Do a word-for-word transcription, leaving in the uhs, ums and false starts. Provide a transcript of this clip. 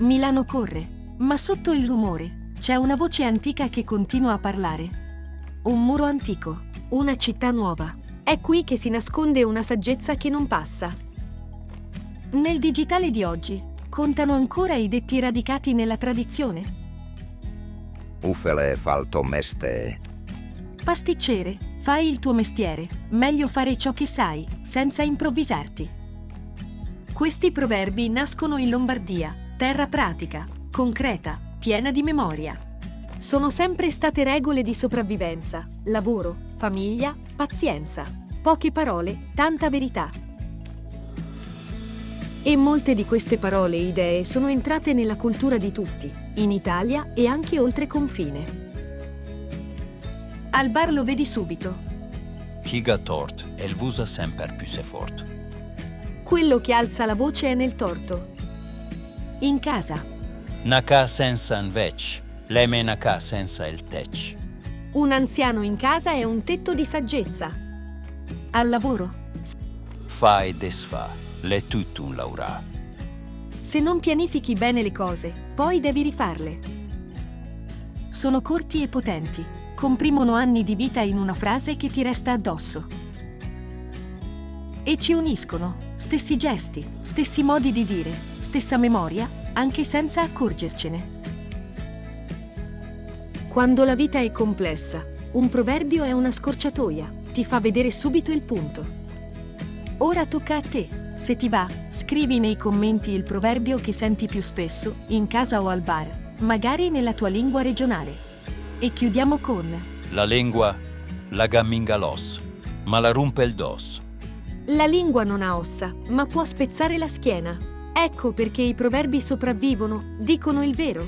Milano corre, ma sotto il rumore c'è una voce antica che continua a parlare. Un muro antico, una città nuova. È qui che si nasconde una saggezza che non passa. Nel digitale di oggi, contano ancora i detti radicati nella tradizione? Ufele, fa ol tò mestee. Pasticcere, fai il tuo mestiere, meglio fare ciò che sai, senza improvvisarti. Questi proverbi nascono in Lombardia, terra pratica, concreta, piena di memoria. Sono sempre state regole di sopravvivenza, lavoro, famiglia, pazienza. Poche parole, tanta verità. E molte di queste parole e idee sono entrate nella cultura di tutti, in Italia e anche oltre confine. Al bar lo vedi subito. Chi gh'à tort, el vusa semper püssee fort. Quello che alza la voce è nel torto. In casa. Na cà sensa 'n vècc, l'è 'me na cà sensa el tècc. Un anziano in casa è un tetto di saggezza. Al lavoro. Fà e desfà, l'è tütt un laurà. Se non pianifichi bene le cose, poi devi rifarle. Sono corti e potenti, comprimono anni di vita in una frase che ti resta addosso. E ci uniscono, stessi gesti, stessi modi di dire, stessa memoria, anche senza accorgercene. Quando la vita è complessa, un proverbio è una scorciatoia, ti fa vedere subito il punto. Ora tocca a te. Se ti va, scrivi nei commenti il proverbio che senti più spesso, in casa o al bar, magari nella tua lingua regionale. E chiudiamo con: La lengua la gh'à minga l'òss, ma la rump el dòss. La lingua non ha ossa, ma può spezzare la schiena. Ecco perché i proverbi sopravvivono, dicono il vero.